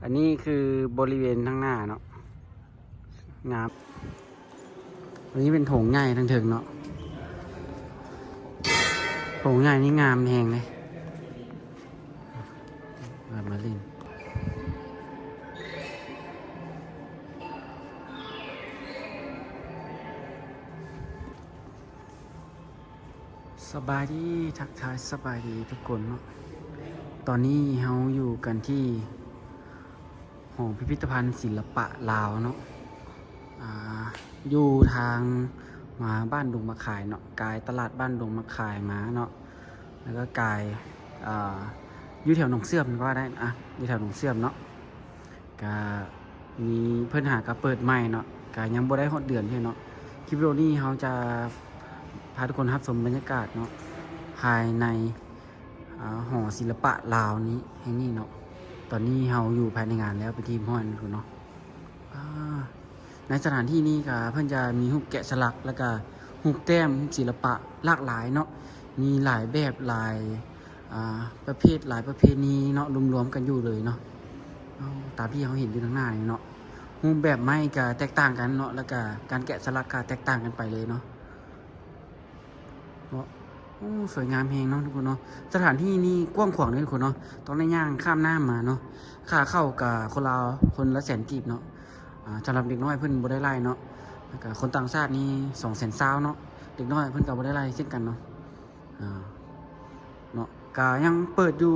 ອັນນີ້ຄືບໍລິເວນທາງໜ້າເນາະ ງາມ. ອັນນີ້ເປັນໂຖງໃຫຍ່ທາງເທິງເນາະ ໂຖງໃຫຍ່ນີ້ງາມແຮງເດ້ ມາຫຼິ້ນ. ສະບາຍດີ ທັກທາຍສະບາຍດີທຸກຄົນເນາະ. ຕອນນີ້ເຮົາຢູ່ກັນທີ່ຫໍພິພິທະພັນສິລະປະລາວເນາະ ອ່າ ຢູ່ທາງມາບ້ານດົງໝາກຄາຍເນາະ ກາຍຕະຫຼາດບ້ານດົງໝາກຄາຍມາເນາະ ແລ້ວກໍກາຍ ອ່າ ຢູ່ແຖວໜອງເຊື່ອມກໍວ່າໄດ້ ອ່າ ຢູ່ແຖວໜອງເຊື່ອມເນາະ. ກະມີ ເພິ່ນຫາກະເປີດໃໝ່ເນາະ ກະຍັງບໍ່ໄດ້ຮອດເດືອນເທື່ອເນາະ. ຄລິບວິດີໂອນີ້ເຮົາຈະພາທຸກຄົນຮັບຊົມບັນຍາກາດເນາະ ພາຍໃນ ອ່າ ຫໍສິລະປະລາວນີ້ ແຫ່ງນີ້ເນາະ. ຕອນນີ້ເຮົາຢູ່ພາຍໃນງານແລ້ວ ເປັນທີ່ຮຽບຮ້ອຍເນາະ. ອ່າ ໃນສະຖານທີ່ນີ້ກະເພິ່ນຈະມີຮູບແກະສະຫຼັກ ແລ້ວກະຮູບແຕ້ມ ຮູບສິລະປະຫຼາກຫຼາຍເນາະ ມີຫຼາຍແບບ ຫຼາຍ ອ່າ ປະເພດ ຫຼາຍປະເພນີເນາະ ລວມໆກັນຢູ່ເລີຍເນາະ. ຕາມທີ່ເຮົາເຫັນຢູ່ທາງໜ້ານີ້ເນາະ ຮູບແບບໄມ້ກະແຕກຕ່າງກັນເນາະ ແລ້ວກະການແກະສະຫຼັກກະແຕກຕ່າງກັນໄປເລີຍເນາະ ເນາະ. ໂອ້ ສວຍງາມແຮງເນາະທຸກຄົນເນາະ. ສະຖານທີ່ນີ້ກວ້າງຂວາງເດ້ທຸກຄົນເນາະ ຕ້ອງໄດ້ຍ່າງຂ້າມນ້ຳມາເນາະ. ຄ່າເຂົ້າກະຄົນລາວຄົນລະແສນກີບເນາະ. ອ່າ ສຳລັບເດັກນ້ອຍເພິ່ນບໍ່ໄດ້ໄລ່ເນາະ ແລ້ວກະຄົນຕ່າງຊາດນີ້ສອງແສນຊາວເນາະ. ເດັກນ້ອຍເພິ່ນກະບໍ່ໄດ້ໄລ່ເຊັ່ນກັນເນາະ. ອ່າ ເນາະ ກະຍັງເປີດຢູ່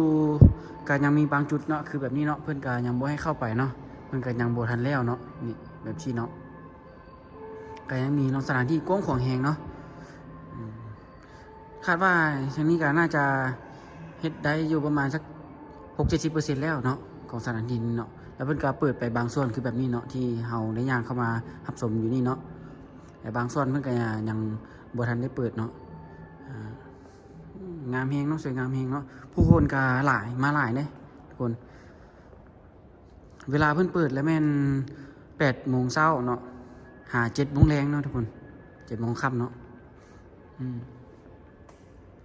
ກະຍັງມີບາງຈຸດເນາະ ຄືແບບນີ້ເນາະ ເພິ່ນກະຍັງບໍ່ໃຫ້ເຂົ້າໄປເນາະ ເພິ່ນກະຍັງບໍ່ທັນແລ້ວເນາະ. ນີ້ ແບບຊີ້ເນາະ ກະຍັງມີເນາະ ສະຖານທີ່ກວ້າງຂວາງແຮງເນາະ. ອືມ ຄາດວ່າທາງນີ້ກະໜ້າຈະເຮັດໄດ້ຢູ່ປະມານສັກຫົກເຈັດສິບເປີເຊັນແລ້ວເນາະ ຂອງສະຖານທີ່ນີ້ເນາະ. ແລ້ວເພິ່ນກະເປີດໄປບາງສ່ວນ ຄືແບບນີ້ເນາະ ທີ່ເຮົາໄດ້ຍ່າງເຂົ້າມາຮັບຊົມຢູ່ນີ້ເນາະ ແລະ ບາງສ່ວນເພິ່ນກະຍັງບໍ່ທັນໄດ້ເປີດເນາະ. ອ່າ ງາມແຮງເນາະ ສວຍງາມແຮງເນາະ. ຜູ້ຄົນກະຫຼາຍ ມາຫຼາຍເດ້ທຸກຄົນ. ເວລາເພິ່ນເປີດລະແມ່ນແປດໂມງເຊົ້າເນາະ ຫາເຈັດໂມງແລງເນາະທຸກຄົນ ເຈັດໂມງຄ່ຳເນາະ. ອືມ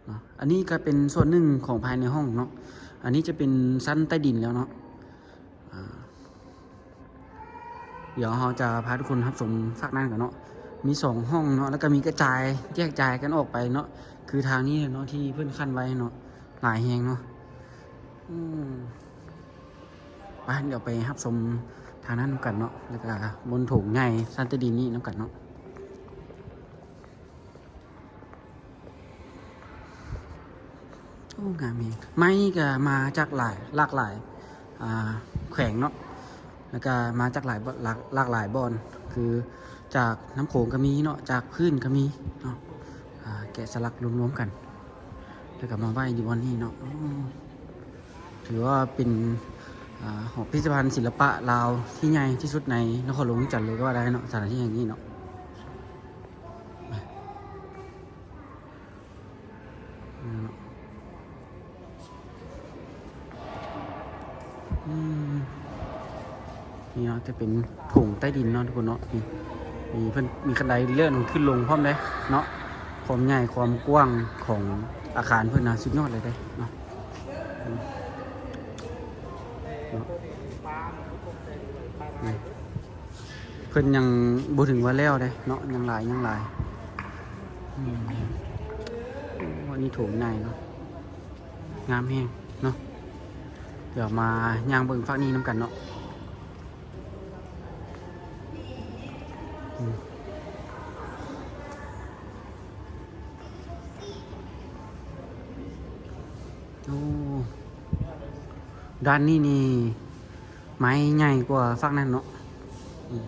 ເນາະ ອັນນີ້ກະເປັນສ່ວນໜຶ່ງຂອງພາຍໃນຫ້ອງເນາະ. ອັນນີ້ຈະເປັນຊັ້ນໃຕ້ດິນແລ້ວເນາະ. ອ່າ ດຽວເຮົາຈະພາທຸກຄົນຮັບຊົມຟາກນັ້ນກັນເນາະ. ມີສອງຫ້ອງເນາະ ແລ້ວກະມີກະຈາຍ ແຍກຈາຍກັນອອກໄປເນາະ ຄືທາງນີ້ເນາະ ທີ່ເພິ່ນຂັ້ນໄວ້ເນາະ ຫຼາຍແຮງເນາະ. ອືມ ໄປ ດຽວໄປຮັບຊົມທາງນັ້ນນຳກັນເນາະ ແລ້ວກະບົນໂຖງໃຫຍ່ຊັ້ນໃຕ້ດິນນີ້ນຳກັນເນາະ. ໂອ້ ງາມແຮງ. ໄມ້ນີ້ກະມາຈາກຫຼາຍ ຫຼາກຫຼາຍ ອ່າ ແຂວງເນາະ ແລ້ວກະມາຈາກຫຼາຍ ຫຼາກ ຫຼາກຫຼາຍບ່ອນ ຄືຈາກນ້ຳໂຂງກະມີເນາະ ຈາກພື້ນກະມີເນາະ. ອ່າ ແກະສະຫຼັກລວມໆກັນ ແລ້ວກະມາໄວ້ຢູ່ບ່ອນນີ້ເນາະ. ໂອ້ ຖືວ່າເປັນ ອ່າ ຫໍພິພິທະພັນສິລະປະລາວທີ່ໃຫຍ່ທີ່ສຸດໃນນະຄອນຫຼວງວຽງຈັນເລີຍກໍວ່າໄດ້ເນາະ ສະຖານທີ່ແຫ່ງນີ້ເນາະ. ອືມ ນີ້ເນາະ ຈະເປັນໂຖງໃຕ້ດິນເນາະທຸກຄົນເນາະ. ນີ້ ມີເພິ່ນ ມີຄັນໄດເລື່ອນຂຶ້ນລົງພ້ອມເດ້ເນາະ. ຄວາມໃຫຍ່ຄວາມກວ້າງຂອງອາຄານເພິ່ນນະ ສຸດຍອດເລີຍເດ້ເນາະ. ເນາະ ນີ້ ເພິ່ນຍັງບໍ່ເຖິງວ່າແລ້ວເດ້ເນາະ ຍັງຫຼາຍ ຍັງຫຼາຍ. ອືມ ໂອ້ ອັນນີ້ໂຖງໃຫຍ່ເນາະ ງາມແຮງເນາະ. ດຽວມາຍ່າງເບິ່ງຟາກນີ້ນຳກັນເນາະ. ອືມ ໂອ້ ດ້ານນີ້ນີ້ໄມ້ໃຫຍ່ກວ່າຟາກນັ້ນເນາະ. ອືມ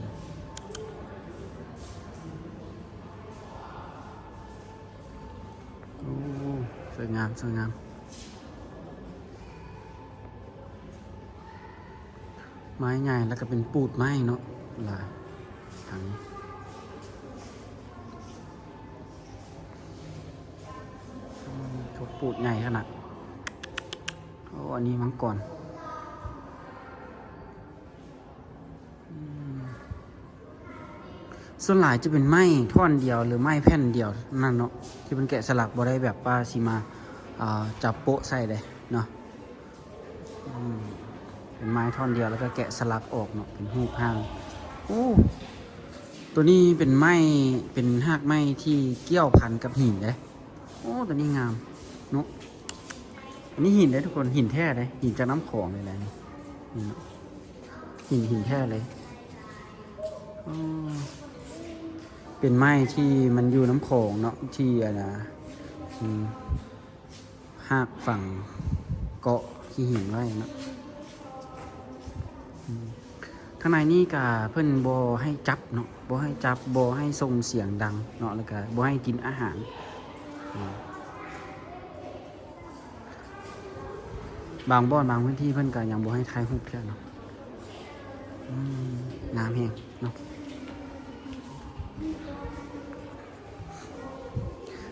ໂອ້ ສວຍງາມ ສວຍງາມ. ໄມ້ໃຫຍ່ ແລ້ວກະເປັນປູດໄມ້ເນາະ ຫຼາຍ ທັງ ອືມ ປູດໃຫຍ່ຂະໜາດ. ໂອ້ ອັນນີ້ມັງກອນ. ອືມ ສ່ວນຫຼາຍຈະເປັນໄມ້ທ່ອນດຽວ ຫຼື ໄມ້ແຜ່ນດຽວນັ້ນເນາະ ທີ່ເພິ່ນແກະສະຫຼັກ ບໍ່ໄດ້ແບບວ່າຊິມາ ອ່າ ຈັບໂປະໃສ່ເດ້ເນາະ. ອືມ ປັນໄມ້ທ່ອນດຽວ ແລ້ວກໍແກະສະຫຼັກອອກເນາະ ເປັນຮູບຮ່າງ. ໂອ້ ໂຕນີ້ເປັນໄມ້ ເປັນຮາກໄມ້ທີ່ກ່ຽວພັນກັບຫີນເດ້. ໂອ້ ໂຕນີ້ງາມເນາະ. ອັນນີ້ຫີນເດ້ທຸກຄົນ ຫີນແທ້ເດ້ ຫີນຈາກນ້ຳຂອງເລີຍແຫຼະນີ້ ນີ້ເນາະ ຫີນ ຫີນແທ້ເລີຍ. ອໍ ເປັນໄມ້ທີ່ມັນຢູ່ນ້ຳຂອງເນາະ ທີ່ອັນນ່າ ອືມ ຮາກຝັງເກາະຂີ້ຫີນໄວ້ເນາະ. ອືມ ທາງໃນນີ້ກະເພິ່ນບໍ່ໃຫ້ຈັບເນາະ ບໍ່ໃຫ້ຈັບ ບໍ່ໃຫ້ສົ່ງສຽງດັງເນາະ ແລ້ວກະບໍ່ໃຫ້ກິນອາຫານ. ອືມ ບາງບ່ອນບາງພື້ນທີ່ເພິ່ນກະຍັງບໍ່ໃຫ້ຖ່າຍຮູບເທື່ອເນາະ. ອືມ ງາມແຮງເນາະ.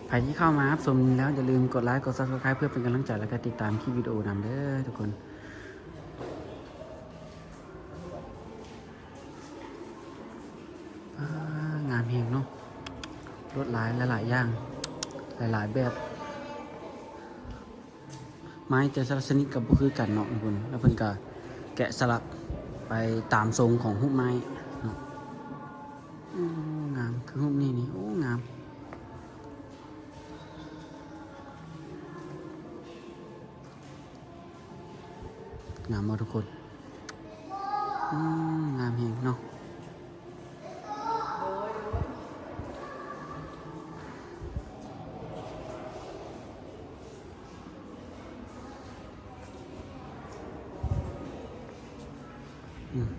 ໃຜທີ່ເຂົ້າມາຮັບຊົມແລ້ວ ຢ່າລືມກົດໄລ ກົດ Subscribe ເພື່ອເປັນກຳລັງໃຈ ແລ້ວກໍຕິດຕາມຄລິບວິດີໂອນຳເດີທຸກຄົນ. ອາ ງາມແຮງເນາະ ລວດລາຍຫຼາຍໆຢ່າງ ຫຼາຍໆແບບ. ໄມ້ແຕ່ລະຊະນິດກໍບໍ່ຄືກັນເນາະທຸກຄົນ ແລ້ວເພິ່ນກໍແກະສະຫຼັກໄປຕາມຊົງຂອງຮູບໄມ້ເນາະ. ໂອ້ ງາມ ຄືຮູບນີ້ນີ້ ໂອ້ ງາມ ງາມບໍ່ທຸກຄົນ? ອືມ ງາມແຮງເນາະ. ອືມ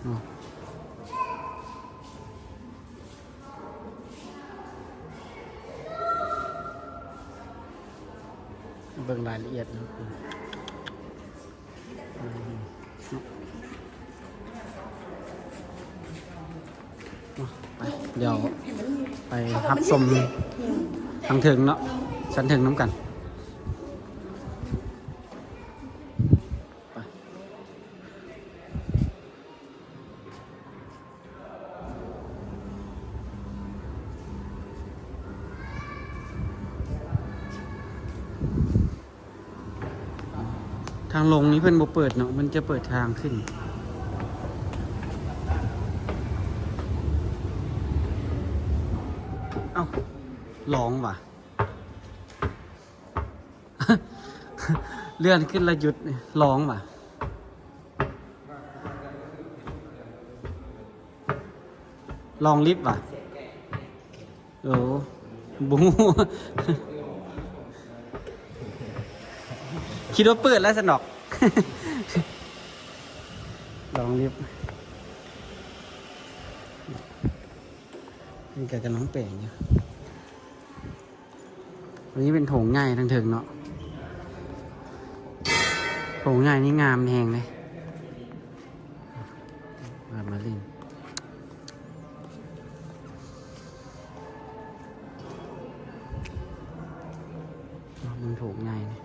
ເນາະ ເບິ່ງລາຍລະອຽດເນາະ. ອືມ ເນາະ ໄປ ດຽວໄປຮັບຊົມທາງເທິງເນາະ ຊັ້ນເທິງນຳກັນ. ໄປ ທາງລົງນີ້ເພິ່ນບໍ່ເປີດເນາະ ເພິ່ນຈະເປີດທາງຂຶ້ນ. ເອົ້າ ລອງຫວາ ເລື່ອນຂຶ້ນລະຢຸດ ລອງຫວາ. ລອງລິບຫວາ? ໂອ້ ບໍ່ຮູ້ ຄິດວ່າເປີດແລ້ວຊັ້ນດອກ. ລອງລິບ ນີ້ກໍກຳລັງແປງຢູ່. ອັນນີ້ເປັນໂຖງໃຫຍ່ທາງເທິງເນາະ ໂຖງໃຫຍ່ນີ້ງາມແຮງເດ້ ມາ ມາຫຼິ້ນ ເບິ່ງໂຖງໃຫຍ່ນີ້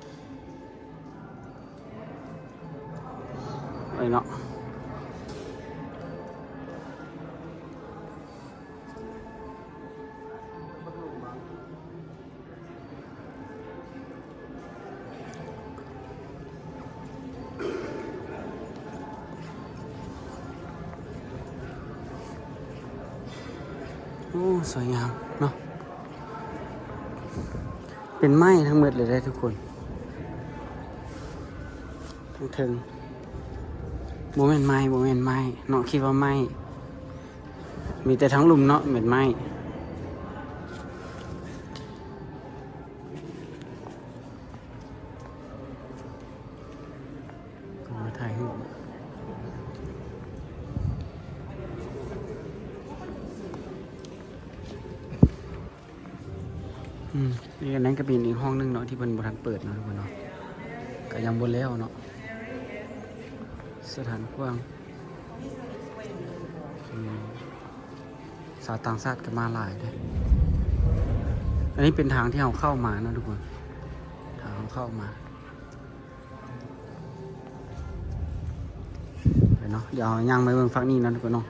ເອີເນາະ. ໂອ້ ສວຍງາມເນາະ ເປັນໄມ້ທັງໝົດເລີຍເດ້ທຸກຄົນ. ເທິງໆ ບໍ່ແມ່ນໄມ້ ບໍ່ແມ່ນໄມ້ເນາະ ຄິດວ່າໄມ້ ມີແຕ່ທາງລຸ່ມເນາະ ແມ່ນໄມ້ ມາຖ່າຍຮູບ. ອືມ ນີ້ ອັນນັ້ນກໍເປັນອີກຫ້ອງໜຶ່ງເນາະ ທີ່ເພິ່ນບໍ່ທັນເປີດເນາະ ທຸກຄົນເນາະ ກໍຍັງບໍ່ແລ້ວເນາະ ສະຖານກວ້າງ. ອືມ ຊາວຕ່າງຊາດກໍມາຫຼາຍເດ້. ອັນນີ້ເປັນທາງທີ່ເຮົາເຂົ້າມາເນາະ ທຸກຄົນ ທາງເຮົາເຂົ້າມາ. ໂ ເນາະ. ດຽວເຮົາຍ່າງໄປເບິ່ງຝັ່ງນີ້ເນາະ ທຸກຄົນເນາະ.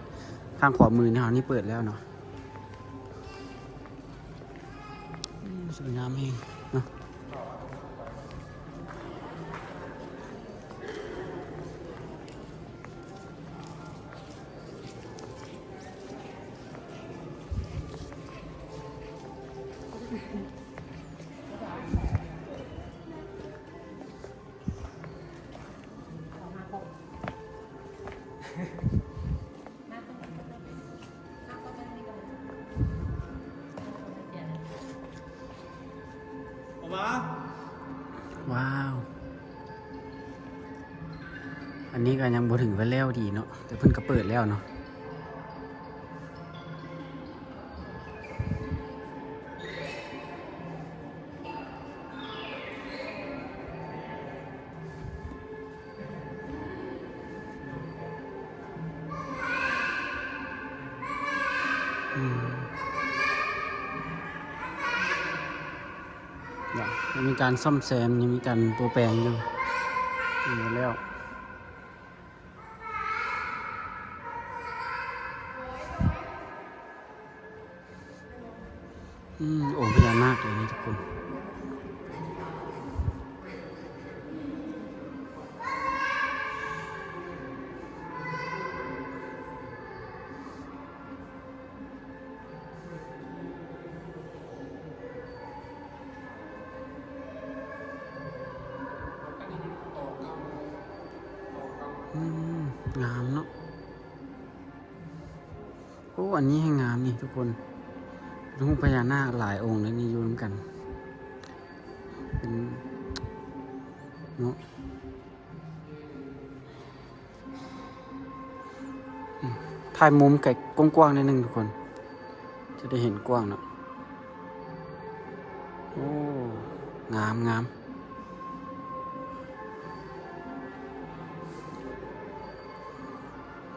ທາງຂວາມືນີ້ເຮົານີ້ເປີດແລ້ວເນາະ. ອືມ ສວຍງາມແຮງເນາະ. ວ້າວ ອັນນີ້ກໍຍັງບໍ່ຖືວ່າແລ້ວດີເນາະ ແຕ່ເພິ່ນກໍເປີດແລ້ວເນາະ. ອືມ ຍັງມີການສ້ອມແຊມ ຍັງມີການປົວແປງຢູ່ ຍັງບໍ່ແລ້ວ. ອືມ ອົງພະຍານາກເລີຍນີ້ທຸກຄົນ. ອືມ ງາມເນາະ. ໂອ້ ອັນນີ້ແຮງງາມນີ້ທຸກຄົນ ຮູບພະຍານາກຫຼາຍອົງເລີຍນີ້ຢູ່ນຳກັນ ເປັນເນາະ. ອືມ ຖ່າຍມຸມໃກ້ກວ້າງໆ ໜ້ອຍໜຶ່ງທຸກຄົນ ຈະໄດ້ເຫັນກວ້າງເນາະ. ໂອ້ ງາມ ງາມ.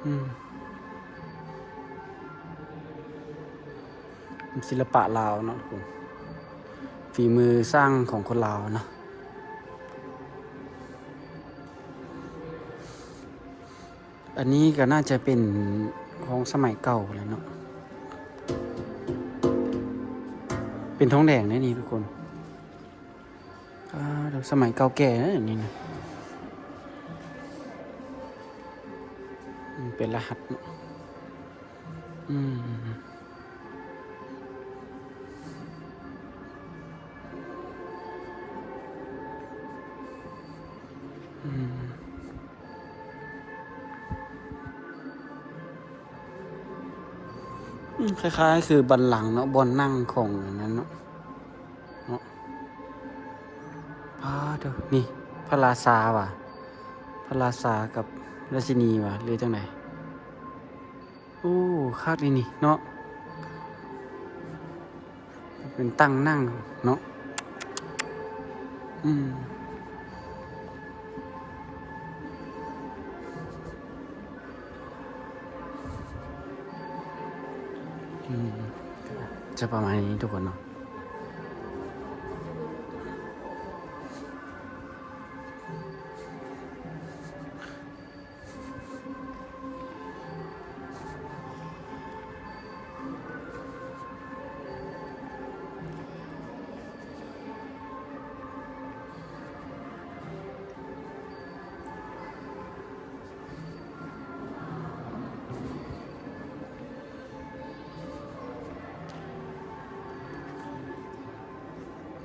ອືມ ສິລະປະລາວເນາະທຸກຄົນ ຝີມືສ້າງຂອງຄົນລາວເນາະ. ອັນນີ້ກໍໜ້າຈະເປັນຂອງສະໄໝເກົ່າແລ້ວເນາະ ເປັນທອງແດງເດ້ນີ້ທຸກຄົນ. ອ່າ ສະໄໝເກົ່າແກ່ເດ້ນີ້ນະ ອືມ ເປັນລະຫັດເນາະ. ອືມ ອືມ ອືມ ຄ້າຍໆ ຄືບັນລັງເນາະ ບ່ອນນັ່ງຂອງອັນນັ້ນເນາະ ເນາະ. ປາດໂທ້ ນີ້ພະລາຊາຫວາ ພະລາຊາກັບລາຊິນີຫວາ ຫຼືຈັ່ງໃດ? ໂອ້ ຄັກອີ່ຫຼີເນາະ ເປັນຕັ່ງນັ່ງເນາະ. ອືມ ອືມ ຈະປະມານນີ້ທຸກຄົນເນາະ.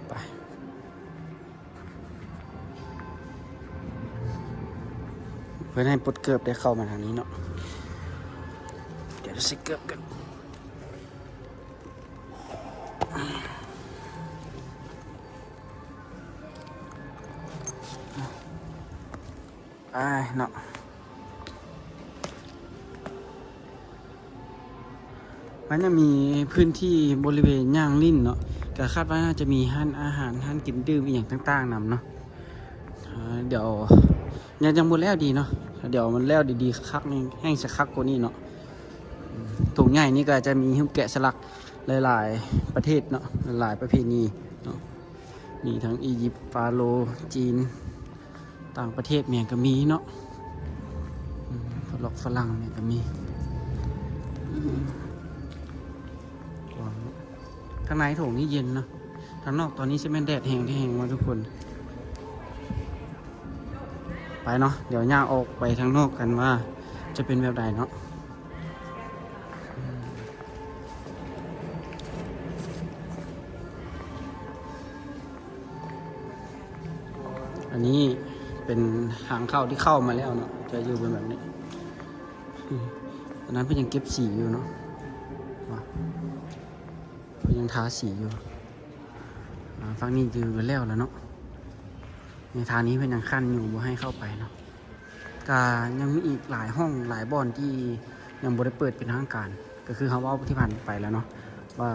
ໄປ ເພິ່ນໃຫ້ປົດເກີບ ໄດ້ເຂົ້າມາທາງນີ້ເນາະ. ດຽວໃສ່ເກີບກັນ. ໄປເນາະ. ມັນຍັງມີພື້ນທີ່ບໍລິເວນຍ່າງຫຼິ້ນເນາະ, ກໍຄາດວ່າໜ້າຈະມີຮ້ານອາຫານ, ຮ້ານກິນດື່ມອີ່ຫຍັງຕ່າງໆນຳເນາະ. ອ່າ ດຽວຍັງ ຍັງບໍ່ແລ້ວດີເນາະ, ດຽວມັນແລ້ວດີໆຄັກໆນີ້ ແຮ່ງຊິຄັກກວ່ານີ້ເນາະ. ໂຖງໃຫຍ່ນີ້ກໍຈະມີຮູບແກະສະຫຼັກຫຼາຍໆປະເທດເນາະ, ຫຼາຍໆປະເພນີເນາະ, ມີທັງອີຢິບ, ຟາໂຣ, ຈີນ, ຕ່າງປະເທດແມ່ນກໍມີເນາະ. ອືມ ເຂົາ ລັອກຝຣັ່ງນີ້ກໍມີ. ກວ້າງເນາະ. ທາງໃນໂຖງນີ້ເຢັນເນາະ. ທາງນອກຕອນນີ້ຊິແມ່ນແດດແຮງແທ້ແຮງວ່າທຸກຄົນ. ໄປເນາະ, ດຽວຍ່າງອອກໄປທາງນອກກັນວ່າຈະເປັນແບບໃດເນາະ. ອັນນີ້ເປັນທາງເຂົ້າທີ່ເຂົ້າມາແລ້ວເນາະ, ຈະຢູ່ເປັນແບບນີ້. ອັນນັ້ນເພິ່ນຍັງເກັບສີຢູ່ເນາະ, ວ່າເພິ່ນຍັງທາສີຢູ່. ອາ ຝັ່ງນີ້ຖືວ່າແລ້ວແລ້ວເນາະ, ໃນທາງນີ້ເພິ່ນຍັງກັ້ນຢູ່ ບໍ່ໃຫ້ເຂົ້າໄປເນາະ. ກະຍັງມີອີກຫຼາຍຫ້ອງຫຼາຍບ່ອນທີ່ຍັງບໍ່ໄດ້ເປີດເປັນທາງການ, ກໍຄືເຮົາເວົ້າທີ່ຜ່ານໄປແລ້ວເນາະ ວ່າ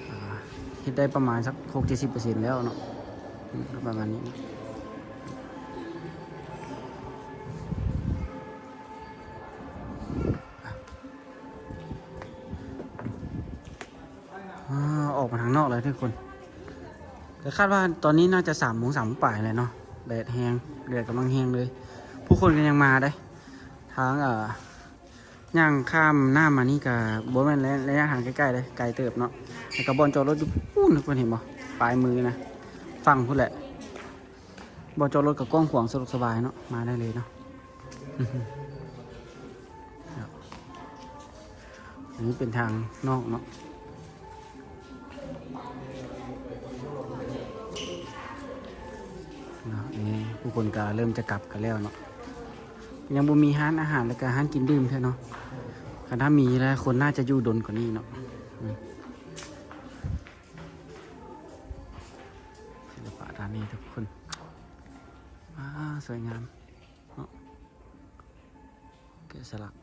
ອ່າ ເຮັດໄດ້ປະມານສັກຫົກເຈັດສິບເປີເຊັນແລ້ວເນາະ, ອືມ ປະມານນີ້. ອາ ອອກມາທາງນອກແລ້ວທຸກຄົນ. ກໍຄາດວ່າຕອນນີ້ໜ້າຈະສາມໂມງ ສາມໂມງປາຍແລ້ວເນາະ. ແດດແຮງ, ແດດກຳລັງແຮງເລີຍ. ຜູ້ຄົນກໍຍັງມາເດ້. ທາງ ເອີ ຍ່າງຂ້າມນ້ຳມານີ້ກໍບໍ່ແມ່ນໄລຍະ ໄລຍະທາງໃກ້ໆເດ້, ໄກເຕີບເນາະ. ແລ້ວກໍບ່ອນຈອດລົດຢູ່ພຸ້ນ, ທຸກຄົນເຫັນບໍ່? ປາຍມືນະ, ຝັ່ງພຸ້ນແຫຼະ. ບ່ອນຈອດລົດກໍກວ້າງຂວາງ ສະດວກສະບາຍເນາະ, ມາໄດ້ເລີຍເນາະ. ອັນນີ້ເປັນທາງນອກເນາະ. ເນາະ ເອີ ຜູ້ຄົນກໍເລີ່ມຈະກັບກັນແລ້ວເນາະ. ຍັງບໍ່ມີຮ້ານອາຫານ ແລ້ວກໍຮ້ານກິນດື່ມເທື່ອເນາະ. ຄັນຖ້າມີແລ້ວ ຄົນໜ້າຈະຢູ່ດົນກວ່ານີ້ເນາະ. ອືມ ສິລະປະດ້ານນີ້ທຸກຄົນ. ວ້າວ ສວຍງາມເນາະ. ແກະສະຫຼັກ.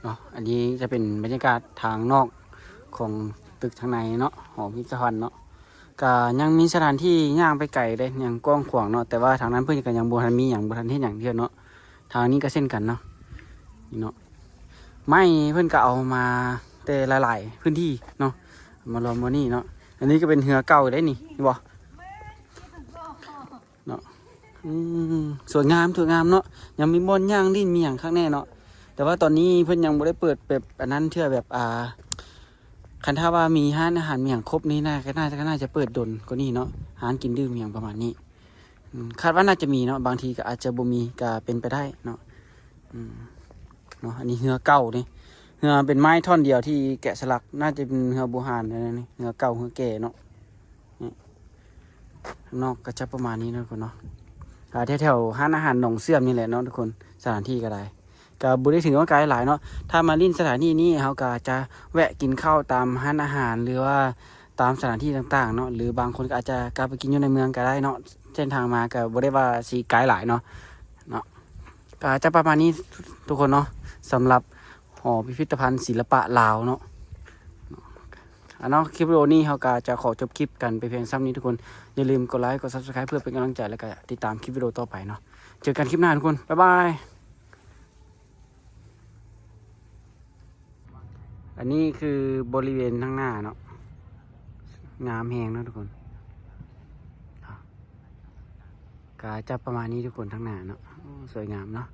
ເນາະ ອັນນີ້ຈະເປັນບັນຍາກາດທາງນອກຂອງຕຶກທາງໃນເນາະ ຫໍພິພິທະພັນເນາະ. ກະຍັງມີສະຖານທີ່ຍ່າງໄປໄກເດ້ ຍັງກວ້າງຂວາງເນາະ, ແຕ່ວ່າທາງນັ້ນເພິ່ນກະຍັງບໍ່ທັນມີຫຍັງ ບໍ່ທັນເຮັດຫຍັງເທື່ອເນາະ. ທາງນີ້ກະເຊັ່ນກັນເນາະ ນີ້ເນາະ. ໄມ້ເພິ່ນກໍເອົາມາແຕ່ຫຼາຍໆພື້ນທີ່ເນາະ ມາລວມບ່ອນນີ້ເນາະ. ອັນນີ້ກໍເປັນເຮືອເກົ່າເດ້ນີ້ ເຫັນບໍ່ເນາະ. ອືມ ສວຍງາມ ສວຍງາມເນາະ, ຍັງມີບ່ອນຍ່າງຫຼິ້ນ ມີຫຍັງຄັກແນ່ເນາະ. ແຕ່ວ່າຕອນນີ້ເພິ່ນຍັງບໍ່ໄດ້ເປີດແບບອັນນັ້ນເທື່ອ ແບບ ອ່າ ຄັນຖ້າວ່າມີຮ້ານອາຫານ ມີຫຍັງຄົບນີ້ ໜ້າ ກໍໜ້າຈະ ກໍໜ້າຈະເປີດດົນກວ່ານີ້ເນາະ, ຮ້ານກິນດື່ມຫຍັງປະມານນີ້. ອືມ ຄາດວ່າໜ້າຈະມີເນາະ, ບາງທີກໍອາດຈະບໍ່ມີກໍເປັນໄປໄດ້ເນາະ. ອືມ ເນາະ ອັນນີ້ເຮືອເກົ່າເດ້, ເຮືອເປັນໄມ້ທ່ອນດຽວທີ່ແກະສະຫຼັກ, ໜ້າຈະເປັນເຮືອບູຮານ ອັນນີ້ເຮືອເກົ່າເຮືອແກ່ເນາະ. ນີ້ ຂ້າງນອກກໍຈະປະມານນີ້ເນາະ ທຸກຄົນເນາະ. ອ່າ ແຖວໆຮ້ານອາຫານໜອງເຊື່ອມນີ້ແຫຼະເນາະ ທຸກຄົນ, ສະຖານທີ່ກໍໄດ້ ກໍບໍ່ໄດ້ຖືວ່າໄກຫຼາຍເນາະ. ຖ້າມາຫຼິ້ນສະຖານທີ່ນີ້ ເຮົາກໍອາດຈະແວະກິນເຂົ້າຕາມຮ້ານອາຫານ ຫຼືວ່າຕາມສະຖານທີ່ຕ່າງໆເນາະ, ຫຼືບາງຄົນກໍອາດຈະກັບໄປກິນຢູ່ໃນເມືອງກໍໄດ້ເນາະ. ເສັ້ນທາງມາກໍບໍ່ໄດ້ວ່າຊິໄກຫຼາຍເນາະ ເນາະ. ກໍຈະປະມານນີ້ທຸກຄົນເນາະ, ສຳລັບຫໍພິພິທະພັນສິລະປະລາວເນາະ. ອາເນາະ ຄລິບວິດີໂອນີ້ເຮົາກໍຈະຂໍຈົບຄລິບກັນໄປພຽງສ່ຳນີ້ທຸກຄົນ. ຢ່າລືມກົດໄລ ກົດ Subscribe ເພື່ອເປັນກຳລັງໃຈ ແລ້ວກໍຕິດຕາມຄລິບວິດີໂອຕໍ່ໄປເນາະ. ເຈີກັນຄລິບໜ້າທຸກຄົນ, ບາຍບາຍ. ອັນນີ້ຄືບໍລິເວນທາງໜ້າເນາະ, ງາມແຮງເນາະທຸກຄົນ. ກໍຈະປະມານນີ້ທຸກຄົນ, ທາງໜ້າເນາະ. ໂອ້ ສວຍງາມເນາະ.